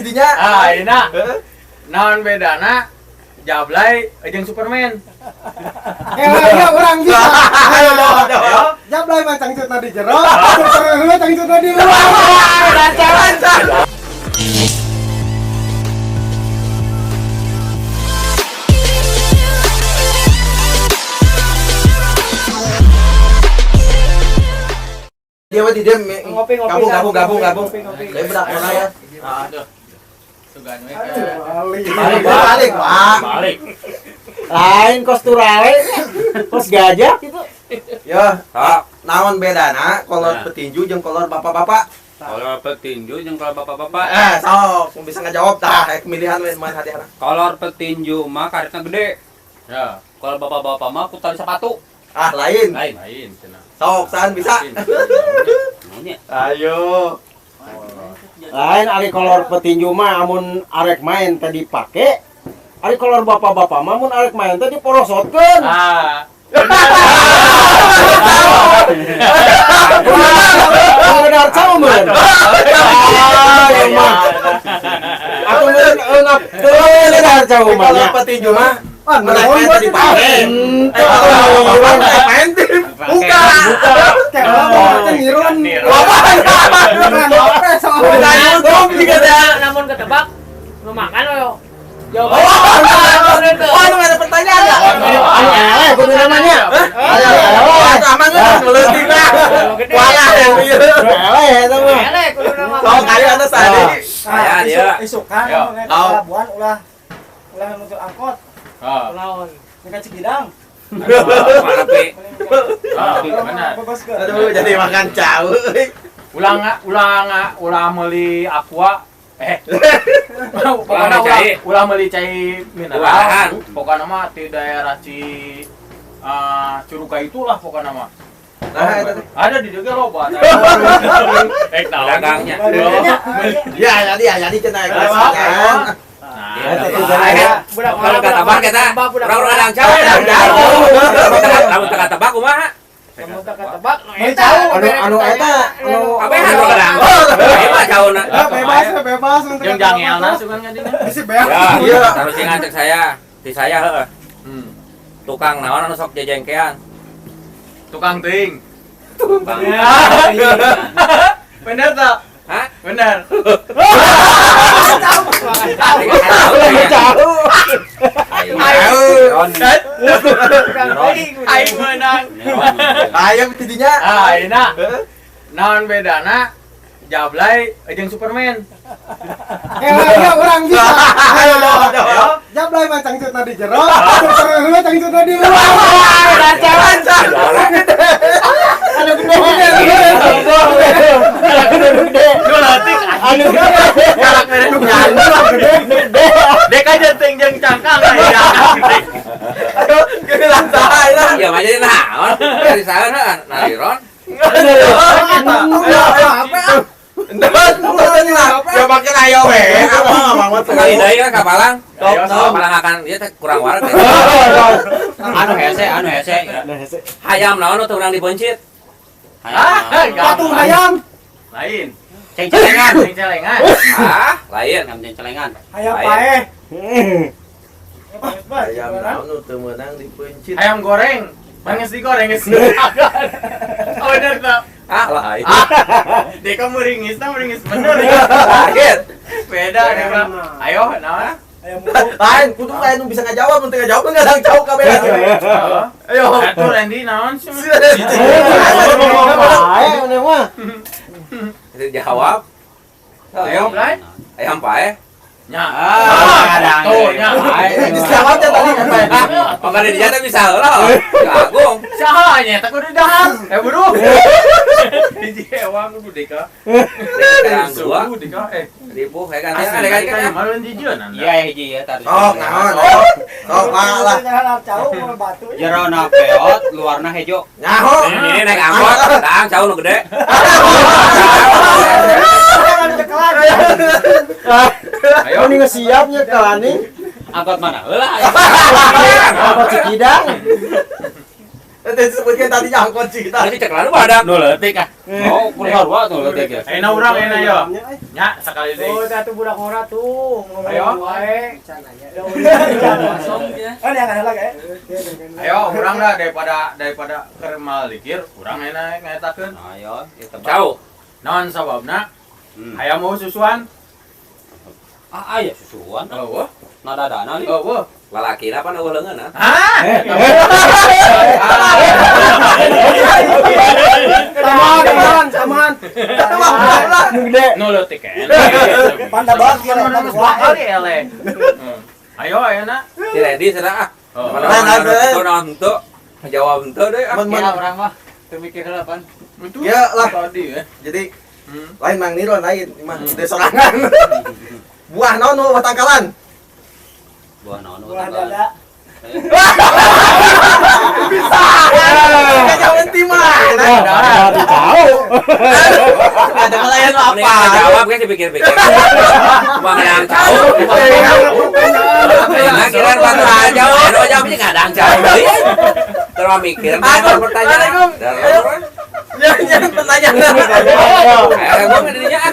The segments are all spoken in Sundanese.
Didinya. Ah, ayeuna. Naon bedana Jablay jeung Superman? Eh, ya urang bisa. Ayo, ayo. Jablay mah cangcutna di jero, Superman mah cangcutna di luar. Lancar, lancar. Dia mah di dia Ngopi, ngopi, gabung, gabung, gabung, ngopi, gabung. ngopi, ngopi. Saya berak mana ya? Aduh. Sugan we. Balik. Balik, balik, Pak. Balik. Lain kos turale, kos gajah gitu. Ya, naon bedana kolor Nah. petinju jeung kolor bapak-bapak? Kolor petinju jeung kolor bapak-bapak. Eh, sok bisa ngajawab tah, pemilihan we main hati anak. Kolor petinju mah karetna gede. Ya, Kalau bapak-bapak mah ku tali sepatu. Ah, lain. Lain. lain cenah. Sok, san bisa. Naonnya? Ayo. Lain ari kolor petinju mah amun arek main tadi pake. Ari kolor bapak-bapak mah mun arek main teh diporosotkeun. Ah. Benar cau mun. Ah, ieu mah. Atuh meureun eungap benar cau mah. Kolor petinju mah Ah, menaik main tadi pake. Henteu. Naik main tim. Buka. Kayak apa teh nirun. Bapak. Apa soalnya? Udah YouTube juga dah. Namun ketebak lu makan lo. Oh, oh, itu ada pertanyaan ya? Anu eleh kudu namanya. Ayo, ayo, aman nggak? Meleutik lah. Walah ya. Eleh eta mah. Eleh kudu nama. Sok ayo anda sadi. Saya dia. Isukan Ayo. anu ka pelabuhan ulah ulah muncul angkot Ah. Lawan. ka Cikidang. Mana pi? Ah, benar. Aduh, jadi makan cau. Ulang ulang ulah meuli aqua. Eh. Pokoknya Ulah ulah meuli cai. ulah meuli cai mineral. Ulahan. Pokoknya mah di daerah Ci Curuga itulah pokoknya mah. Nah, itu. Ada di juga loba. Eh, tahu. Dagangnya. Ya, jadi ya, jadi cenah Ayo, kan. Nah, Kalau kata tebak kita, urang urang cau. Lamun teu katebak kumaha? Kamu tak ketebak no Beli eta. cau. Anu anu eta anu Kabehan urang kadang. Ieu mah cauna. Ah, bebas, bebas untuk Jeung jangelna sugan ngadinya. Bisi beak. Ya, Iya. terus ingat cek saya, di saya heeh. Tukang naon anu sok jejengkean. Tukang teuing. Tukang. Bener tak? Hah? Bener. Cau. Ayo. Aing menang. Ayo tidinya. Ah, ayeuna. Naon bedana Jablay jeung Superman? Eh, ya urang bisa. Ayo, ayo. Jablay mah cangcutna di jero, Superman mah cangcutna di luar. Lancar, lancar. Anu gede. Anu gede. Nu leutik Anu gede. galak mere nu Anu gede. Dek aja teuing jeung cangkang aya. Aduh, gini lancar lah. Iya mah jadi naon? Dari saha heeh, nariron. Ya makin ayo we. Apa banget Sekali deui kan ka Palang. Ayo, sok. Palang akan ieu teh kurang wareg. Anu hese, anu hese. Hayam naon nu teu urang dipeuncit? Ah, Patung hayam. Lain. Ceng-celengan. Ceng-celengan. Ah, lain. Ayam ceng-celengan. Hayam paeh. Ayam naon nu teu meunang dipeuncit. Ayam goreng. Manges digoreng geus. Oh, bener tak? Ah, lain. Deka meringis tah meringis bener ya. Kaget. Beda Deka. Ayo, naon? Lain, kudu lain nu bisa ngajawab, mun teu ngajawab nggak ada jauh kabeh. Ayo. Atuh Randy naon sih? Paeh maneh mah. Jawab. Ayo, Blay. Ayam paeh. Nya. Ah, Tuh, nya. Dijawabnya tadi. Ah, pamari dia teh bisa heula. Agung. Saha nya eta kudu dahar. Eh, buru. Hiji ewang kudu Deka. Sekarang dua Suhu Deka eh. ribu kayak kan Asli ada kan kan malah jijieun anda. Iya hiji ya tadi. Sok naon. Sok lah. Jerona peot, luarna hejo. Nyaho. Ini naik angkot, tang cau nu gede. Ayo. Ini geus siap nya kalani. Angkot mana heula? Angkot Cikidang. Nanti disebutkan tadi nyangkut sih kita. Tadi cek lalu badak. Nu leutik ah. Oh, kurang sarua tuh leutik ya. Ayeuna urang ayeuna yo. Nya sakali deui. Oh, satu budak ora tuh. Ayo. Wae. Kosong ya. Kan yang ada lagi. Ayo urang dah daripada keur malikir, urang ayeuna ngaetakeun. Ayo, ieu tebak. Jauh. Naon sababna? Hayam mau susuan? Ah, aya susuan. Eueuh. Nadadana li. Eueuh. Lalakina pan eueuh leungeun ah. Hah? Taman, taman, taman. Nu gede. Nu leutik keneh. Panda banget ya. Dua kali eleh. Ayo ayeuna. Si Redi cenah ah. Oh. Mana naon henteu. Jawab henteu deui ah. Mun Ya urang mah teu mikir heula pan. Ya lah. Tadi ya. Jadi lain Mang Niro lain mah gede sorangan. Buah naon nu tangkalan? Buah naon nu Buah tangkalan? dada. Bisa. Enggak jauh enti mah. Tahu. Ada kalian apa? Jawab kan dipikir-pikir. Mah yang jauh. Nah, kira pertanyaan jauh, anu jawabnya nggak ada jauh. Terus mikir, pertanyaan. Jangan pertanyaan. Agung dirinya ah.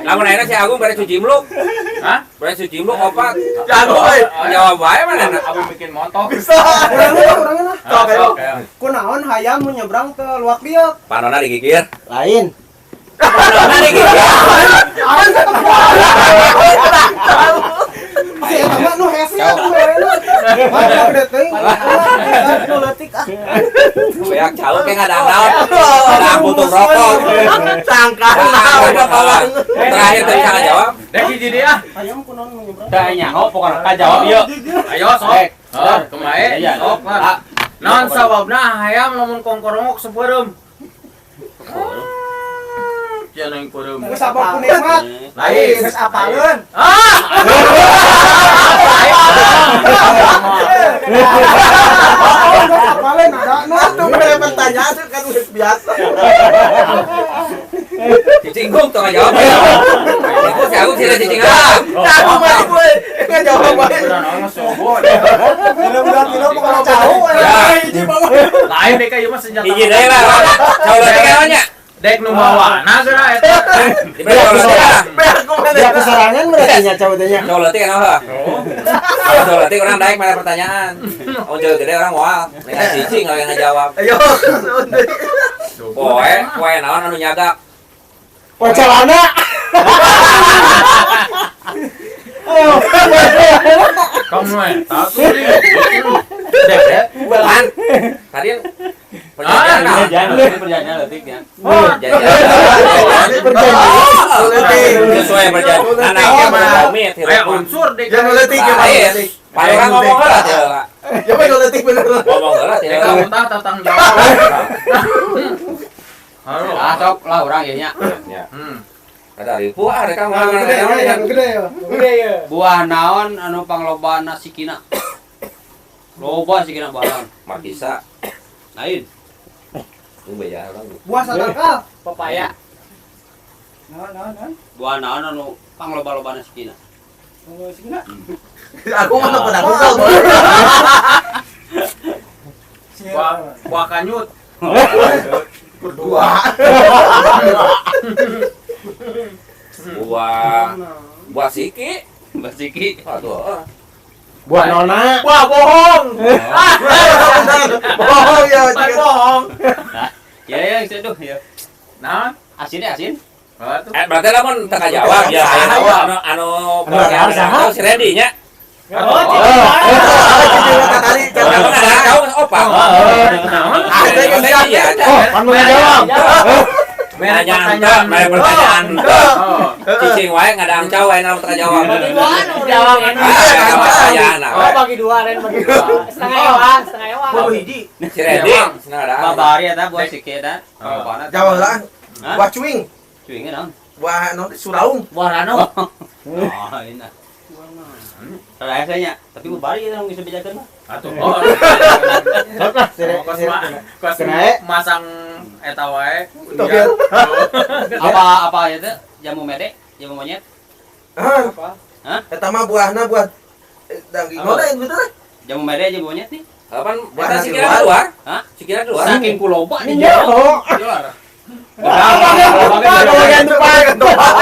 Lamun ayeuna si Agung bare cuci mluk. Hah? Bare cuci mluk opat. Jago euy. Jawab wae mana? Abi bikin motor. Bisa. Urang lah. Sok ayo. Kunaon hayam mun nyebrang ke luak liuk. Panona digigir. Lain. Panona digigir. Si eta mah nu hese atuh merena. Mah gede teuing. Nu leutik ah. Beak jauh ke ngadang naon. Ngadang butuh rokok. Sangka naon. Terakhir teu bisa ngajawab. Dek hiji deui ah. Hayam kunaon mun nyebrang. Teu nyaho pokona kajawab ieu. Ayo sok. Heuh, kumaha? Sok lah. Naon sababna hayam lamun kongkorongok sepeureum? Jangan yang peureum. Geus apa ku nikmat. Lain. Geus apaleun. Ah! Geus apaleun ada na. Atuh mere pertanyaan kan geus biasa. Cicing gung tuh ngajawab. Itu si Agung sih cicing ah. Aku mah gue ngajawab wae. Kilo-kilo pokona jauh. Lain deh ieu mah senjata. Hiji deui lah. Jauh leutik nya. Dek nu bawana geura eta. Diberi jauh leutik ah. Beak kumaha. Ya keserangan berarti nya cowok teh nya. Jauh leutik kenapa? Kalau jauh leutik orang daek mana pertanyaan. Oh jauh gede orang moal. Nek cicing kalau yang ngajawab. Ayo. Poe, poe naon anu nyagak. Poe celana. Kamu eta tuh. Dek. Kan tadi perjanjian Perjanjian leutik ya. Perjanjian. Sesuai perjanjian. Nah, ieu mah komit. Ayo unsur dek. Jangan leutik ya, Pak. Lain. Pak orang ngomong heula teh heula. Ya mah leutik bener. Ngomong heula teh Dek heula. kamu tah tanggung jawab. Halo. Ah sok lah urang ieu nya. Ada ribu ah rek ngomong Gede ya, gede ya. Gede ya. Buah naon anu panglobana sikina? Loba sikina buah naon? Markisa. Lain. Nu beja urang. Buah satangkal. Pepaya. Naon naon naon. Buah naon anu pangloba-lobana sikina? Ngomong sikina. Aku mah pada Google. Buah kanyut. Berdua. Buah buah siki. Buah siki. Aduh. Buah nona. Wah bohong. Bohong ya. Bukan bohong. Ya ya geus aduh ya. Nah, Asin ya asin. atuh. Berarti lamun teu kajawab ya anu anu anu si Redi nya. Oh, Tadi Lamun ada jauh opat. Ada Iya, Oh, pan mau jawab. Pertanyaan teu, mere pertanyaan teu. Cicing wae ngadang cau wae lamun teu kajawab. Bagi dua jawab. Ah, pertanyaan Oh, bagi dua, Ren, bagi dua. Setengah ewang, setengah ewang. Kudu hiji. Si Redi cenah ada. Babari eta buah siki eta. Panglobana. Jawab lah. Hah? Buah cuing. Cuingnya naon? Buah naon suraung. Buah rano. Oh, ini. Rada hese nya, tapi babari eta nu geus bejakeun mah. Atuh. Oh. Sok lah Kos kos masang eta wae. Togel. Apa apa ya teh? Jamu mede, jamu monyet. Hah? Hah? Eta mah buahna buah daging Apa? naon gitu lah. Jamu mede, jamu monyet nih. Kapan eta sikira keluar? Hah? Sikira keluar. Saking ku loba di jero. Bagian tempat. Bagian tempat.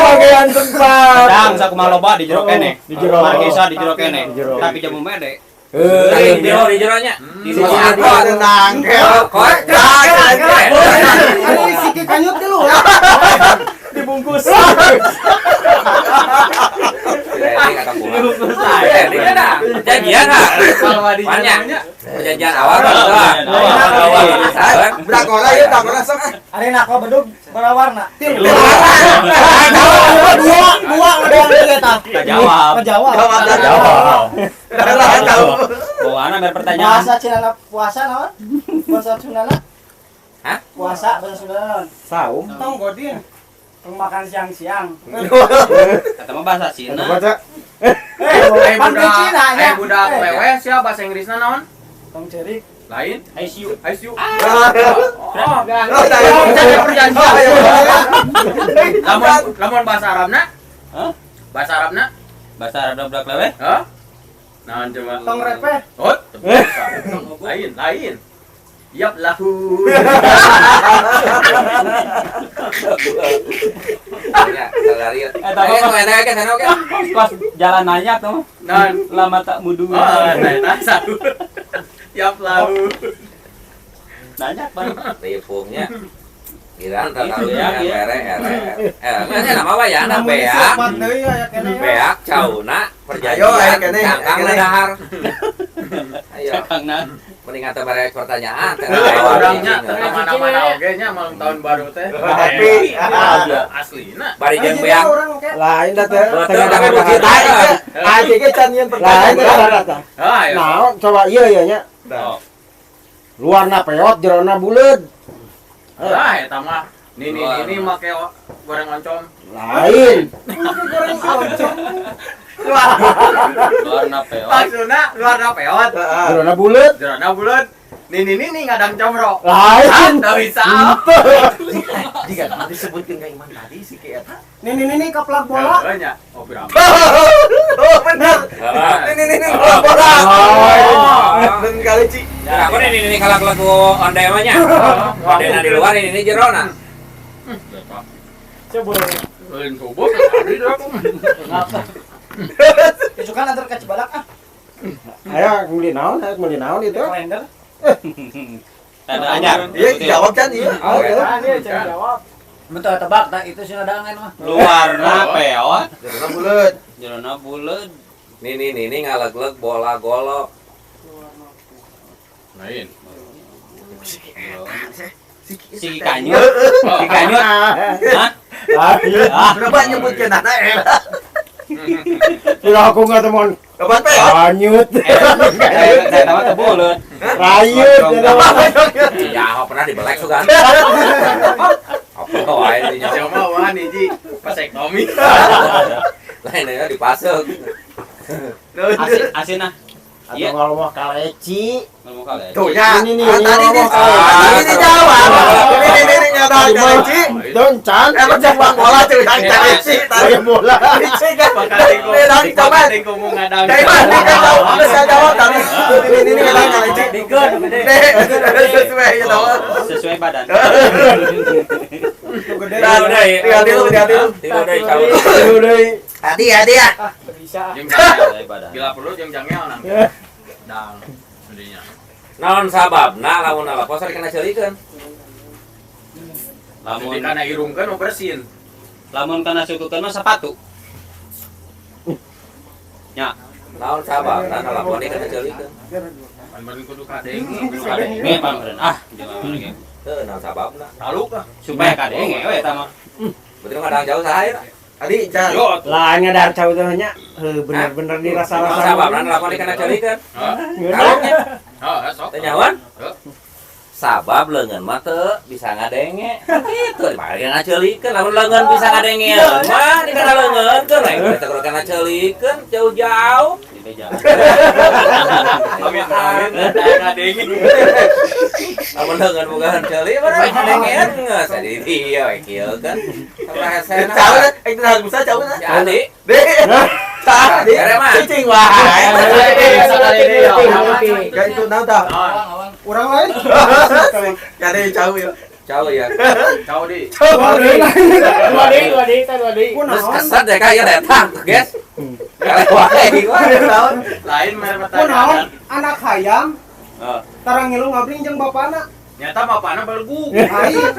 Bagian tempat. Dang sakumaha loba di jero keneh. Di jero. Markisa di jero keneh. Di jero. Tapi jamu mede. Di jero di jeronya. Di Si luar. angkot. Nangkel. Angkot. Ari siki kanyut di luar. Dibungkus. Perjanjian ah. Banyak. Perjanjian awal lah. Budak ora ieu budak ora sok ah. Ari nako bedug berwarna. Tilu. Dua, dua udah eta. Jawab. Jawab. Jawab. Jawab. Tahu. Bawaana mere pertanyaan. Bahasa Cina puasa naon? Bahasa Sundana? Hah? Puasa bahasa Sundana naon? Saum. Tong godin. Tong makan siang-siang. Eta mah bahasa Cina. Baca. Pan di Cina nya. Budak wewe sia bahasa Inggrisna naon? Tong cerik. Lain. ICU. ICU. Oh, perjanjian. Lamun lamun bahasa Arabna? Hah? Bahasa Arabna? Bahasa Arab budak lewe? Hah? Naon coba? Tong repeh. Oh, lain, lain. Yap lahu. Ya, salari. Pas jalan nanya tuh. Naon? Lama tak mudu. Oh, nah, satu. Yap lahu. Nanya bang. Ripungnya. Gila, entar tahu ya, ere ere. Eh, nama apa ya? Anak beak. Beak cauna perjanjian cangkang dahar. Ayo. Cangkangna. Mending atuh bare pertanyaan. Orangnya mana-mana oge nya malam tahun baru teh. Tapi aslina. Bari jeung beak. Lain da teh. Betul, tapi begitu. Ah, ge can nyeun pertanyaan. Nah, coba ieu ieu nya. Luarna peot, jerona buleud. Ah, eta mah. Nini ini make goreng oncom. Lain. Goreng oncom. Luarna peot. Maksudna luarna peot. Jerona buleud. Jerona buleud. Nini nini ngadang comro. Lain. Teu bisa. Jika disebutkeun ka Iman tadi si ki eta. Nini nini kaplak bola. Heeh nya. Oh, berapa? Oh, bener. Nini nini kaplak bola. Ben kali Ci. Ya, aku nini nini kalak lagu onde mah nya. Ondena di luar nini nini jerona. Coba. Lain subuh tadi dah aku. Itu kan antar ke Cibalak ah. Ayo meuli naon? Ayo meuli naon itu? Kalender. Tanda anyar. Iya, jawab kan iya. Iya, jawab. Betul tebak tak itu sih daangan mah. Luarna peot, Jerona buleud. jerona buleud. Nini nini ngalegleg bola golok. Lain. Si kanyut. Si kanyut. Hah? Ah, Berapa nyebutkeun anak eh. Tidak aku nggak teman. Kapan peot? Kanyut. Saya nama teh buleud. Rayut. Ya, pernah dibelek sugan. Apa wae di nyawa. Siapa wah hiji vasektomi. Lain ya dipasung. Asin asin ah. Atau ngomong kaleci. Ngomong kaleci. Tuh ya. Ini nih, Tadi ini nih. Tadi ini jawab. Ini ini ini nyata kaleci. Doncan. Eh, lu jangan bola tuh yang kaleci tadi. Bola. Kaleci kan. Ini coba. Ngomong ngadang. Dari mana kan tahu bisa jawab tadi. Ini ini ngadang kaleci. Dikeun gede. Sesuai ya tahu. Sesuai badan. Tinggal tilu, tinggal tilu. Tilu deui cau. Tilu deui. Hadi hadi ya. Ah, bisa. Jeung jangel. Sesuai badan. Gila perlu jeung jangel nang. Dang. Gedenya. Naon sababna lamun nalapos rek kana ceulikeun? Lamun Jadi kana irungkeun mau bersin. lamun kana sukukeun mah sepatu. Nya, Naon sababna nalapon kana ceulikeun? Pan kudu kadenge. kudu kadenge pan ah, jelema ge. Heuh, naon sababna? Taluk ah. Supaya kadenge we eta mah. Berarti nu ngadang jauh saha ieu? Adi, Can. Yo atuh. Lain ngadar cau teh nya. Heuh, bener-bener Naon dirasa-rasa. sababna nalapon kana ceulikeun? Heeh. Taluknya Heeh, sok. teu nyawan? Heuh. Sabab leungeun mah teu bisa ngadenge. Kitu dibalik ngaceulikeun lamun leungeun bisa ngadenge mah di kana leungeun keun lain teh kudu kana ceulikeun jauh-jauh. Di beja. Amin amin. Kadenge. Lamun leungeun bogaan ceuli mah ngadengean geus jadi dieu we kieu kan. Sabaraha hesena. Jauh, eh itu harus bisa jauh nah. Si Adi Deh. Tadi cicing wae. Kayak itu naon tah? Urang lain. Kade jauh ya. Jauh ya. Jauh di. Dua deui, dua deui. Terus kesan deh kayak datang, guys. Lain mere pertanyaan. Anak hayam. Tarang ngilu ngabling jeung bapana. Nyata bapana belgu. Lain.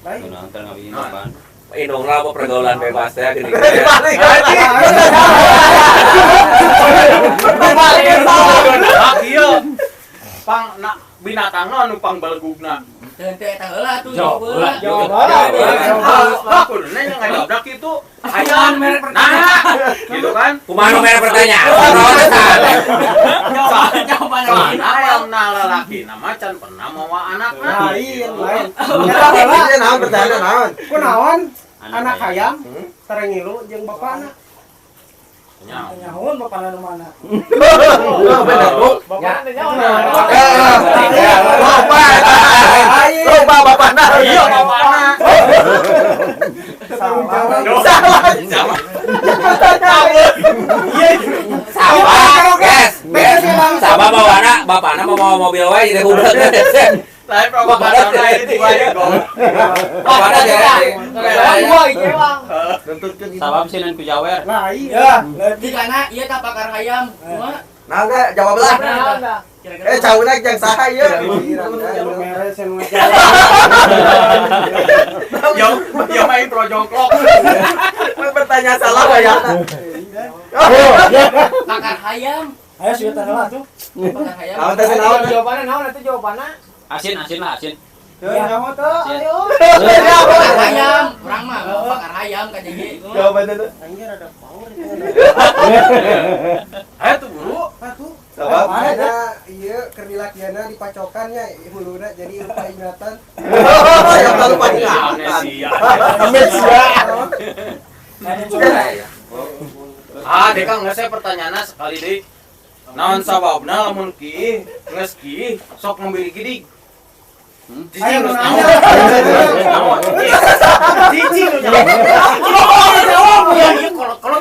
Lain. Tara ngabling bapana. Indungna apa pergaulan bebas ya gini. Balik lagi. Balik salah. Ieu. Pang na binatangna anu pang belgugna. Teu eta heula tuh. Jawab heula. Jawab. Kuduna nya ngajawabna kitu. Hayam mere pertanyaan. Gitu kan? Kumaha nu mere pertanyaan? Jawaban hayam na lalaki na mah can pernah mawa anakna. Lain, lain. Eta naon pertanyaan naon? Kunaon anak hayam tara ngilu jeung bapana? Nyahoan bapana nu mana? Bener, Bu. Bapana nyaho. Lupa. Lupa bapana. Iya, bapana. Salah. Salah. Guys, sama bawana, bapana mau bawa mobil wae jadi udah. Lain bapana lain itu wae gong. Bapana jadi. Sabab sieun ku jawer. Lah iya. Leutik anak ieu tah pakar hayam. Kumaha? Nah, jawab lah. Cauna jeung saha ieu? Mere sen Yo, yo main pro jongklok. Pertanyaan salah bayana. Pakar hayam. Ayo sih tah lah tuh. Pakar hayam. Naon teh naon? Jawabanna naon atuh jawabanna? Asin, asin lah, asin. Nyaho teh, ayo. Pakar hayam, urang mah pakar hayam ka jadi. Jawabanna tuh. Anjir ada power itu. Ayo tuh buru. Atuh. Sabab ada ieu keur dilakiana dipacokan nya huluna jadi lupa ingatan. Yang lupa ingatan. Amnesia. Ah, deka geus saya pertanyaanna sekali deui. Naon sababna lamun kieu geus kieu sok ngambil gidig. Cicing nu nanya. Cicing nu jawab. Iya kolot-kolot.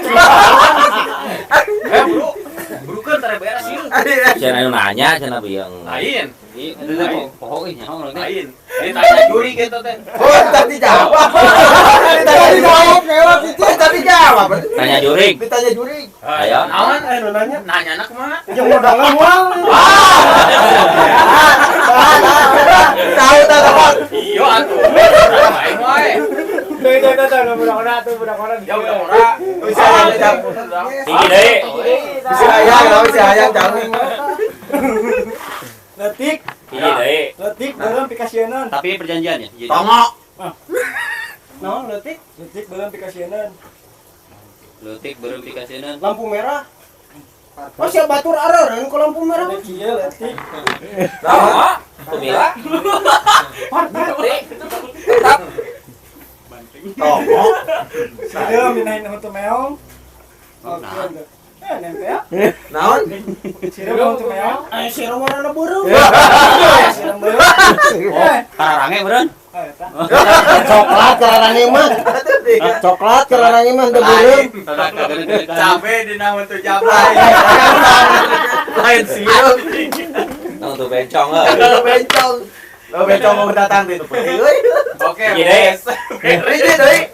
Eh, bro. Burukeun tara beres ieu. Cenah anu nanya cenah bieu. Lain. Ieu teh poho euy nyaho lain. Ditanya juri kitu teh. Oh, tadi jawab. Tadi jawab, jawab cicing tadi jawab. Tanya jurig. Ditanya jurig. Ayo. Naon anu nanya? Nanyana kumaha? Jeung modalna moal. Tahu tahu. Iya atuh. Lain wae. Tuh tuh tuh budak ora tuh budak ora. Ya budak ora. Bisa hayang. Tinggi deui. Bisa hayang, bisa hayang jauh. Letik. Tinggi deui. Letik beureum pikasieun. Tapi perjanjian ya. Tongo. Naon leutik? Leutik beureum pikasieun. Leutik beureum pikasieun. Lampu merah. Oh siap batur areureun ku lampu merah. Kieu leutik. Tongo. Pemila. Tetap. Tongo. Sieu minahin huntu meong. Oh, nempel ya. Naon? Sieu huntu meong. Sieu warna beureum. Sieu beureum. Oh, kararange beureum. Coklat kararange mah. Coklat kararange mah teu beureum. Cabe dina huntu jablay. Lain sieu. Nang tuh bencong heuh. Bencong. Lo bencong mau datang di nu penting euy. Oke, Gini. beres. Deui deui.